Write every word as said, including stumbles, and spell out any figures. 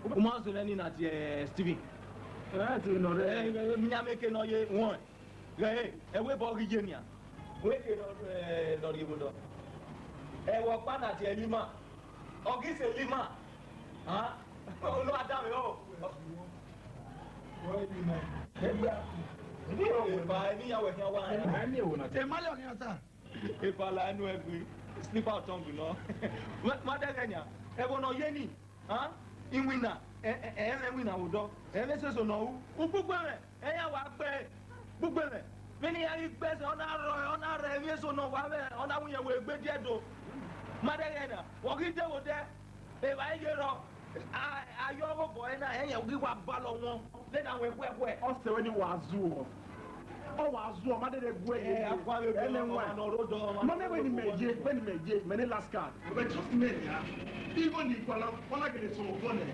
U ma zẹ nẹ ni na tie Steven. Ẹ, Steven nọ rẹ. Ẹ, ẹ, ẹ, mẹ eke nọ ye wọn. Ghẹ, ẹ wẹ bọ ghi ye nian. Wẹ ke nọ, ẹ, nọ rhie vbe odọ. Ẹ wẹ ọkpa na tie Lima. Ọ ghi sẹ Lima. Ha? Unu a danmwehọ. Eba, eni ya wẹ khian wa. Ẹ miẹn ẹvbo na. Emale ọghe iran ta. Epa la enu ẹgui, slipper tongue nọ. Ma dẹghẹ nian, ẹvbo ne ọ ye ni, a, iwinna, ẹ, ẹ, ẹ mwẹ iwinna vbe odọ, ẹ mwẹ esoso ne ọ ru, ugbugbe mwẹ, ẹ ya wa gbe, ugbugbe mwẹ, vbene iran ghi gbe ẹsẹ, ọ na rrọọ, ọ na rre emwi eso ne ọ wa mwẹ, ọ na winna wẹ egbe diẹ do. Ma dẹghẹ nian, vbe ọ ghi de vbe odẹ, evba i ye rrọọ, a, a yọ ọghe obọ ẹre na, ẹ ya ghi wa balọ wọn, vbene a wẹ khuẹkhuẹ. Ọ sẹ wẹ ne wa zuọ. Ọ wa zuọ, ma dede gu ẹre. Ẹ, a gua vbe ẹmwẹ wan. Ọmwa ne ọ rre odọ, ọmwa ne ọ rre odọ. Ma mẹ wẹ ne imẹ ye, wẹ ne imẹ ye, mẹ ne last card. But just me ya. Even the Kuala, Kuala gele sọ ọgọ nẹ.